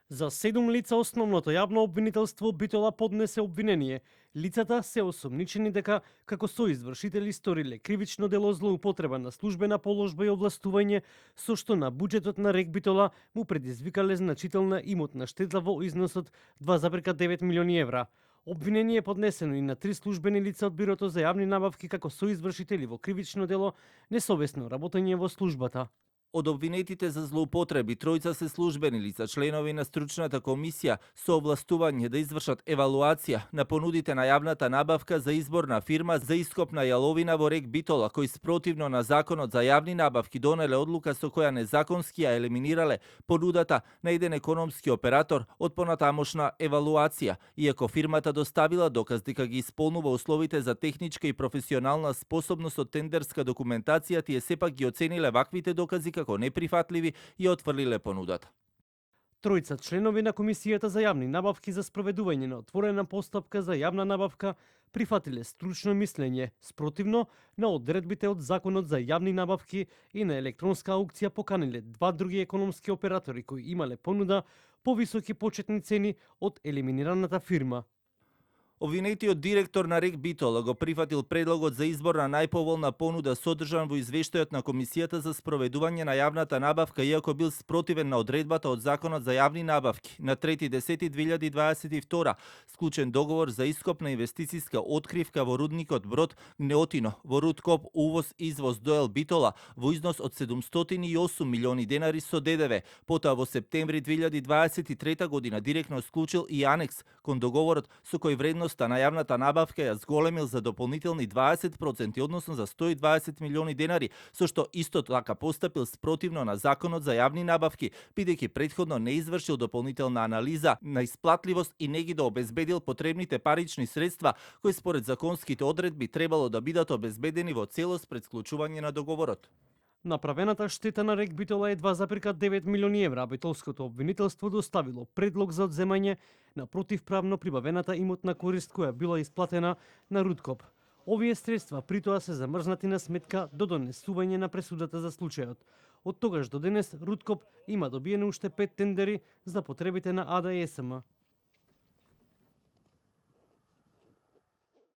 За 7 лица основното јавно обвинителство Битола поднесе обвинение. Лицата се осомничени дека како соизвршители сториле кривично дело злоупотреба на службена положба и овластување, со што на буџетот на РЕК Битола му предизвикале значителна имотна штета во износот 2,9 милиони евра. Обвинение е поднесено и на 3 службени лица од Бирото за јавни набавки како соизвршители во кривично дело несовесно работење во службата. Од обвинетите за злоупотреби, тројца се службени лица, членови на стручната комисија со овластување да извршат евалуација на понудите на јавната набавка за избор на фирма за ископ на јаловина во РЕК Битола, кои спротивно на законот за јавни набавки донеле одлука со која незаконски ја елиминирале понудата на еден економски оператор од понатамошна евалуација, иако фирмата доставила доказ дека ги исполнува условите за техничка и професионална способност од тендерска документација, тие сепак ги оцениле ваквите докази како неприфатливи и отфрлиле понудата. Тројца членови на Комисијата за јавни набавки за спроведување на отворена постапка за јавна набавка прифатиле стручно мислење спротивно на одредбите од Законот за јавни набавки и на електронска аукција поканиле два други економски оператори кои имале понуда повисоки почетни цени од елиминираната фирма. Обвинетиот директор на РЕК Битола го прифатил предлогот за избор на најповолна понуда содржан во извештајот на Комисијата за спроведување на јавната набавка, иако бил спротивен на одредбата од Законот за јавни набавки. На 3.10.2022 склучен договор за ископ на инвестициска откривка во рудникот Брод Гнеотино во Рудкоп увоз-извоз ДОЕЛ Битола во износ од 708 милиони денари со ДДВ. Потоа во септември 2023 година директно склучил и анекс кон договорот со кој вредност на јавната набавка ја зголемил за дополнителни 20%, односно за 120 милиони денари, со што исто така постапил спротивно на Законот за јавни набавки, бидејќи претходно не извршил дополнителна анализа на исплатливост и не ги обезбедил потребните парични средства, кои според законските одредби требало да бидат обезбедени во целост пред склучување на договорот. Направената штета на РЕК Битола е 2,9 милиони евра. Битолското обвинителство доставило предлог за одземање на противправно прибавената имотна корист која била исплатена на Рудкоп. Овие средства притоа се замрзнати на сметка до донесување на пресудата за случајот. Од тогаш до денес Рудкоп има добиени уште 5 тендери за потребите на АД и СМ.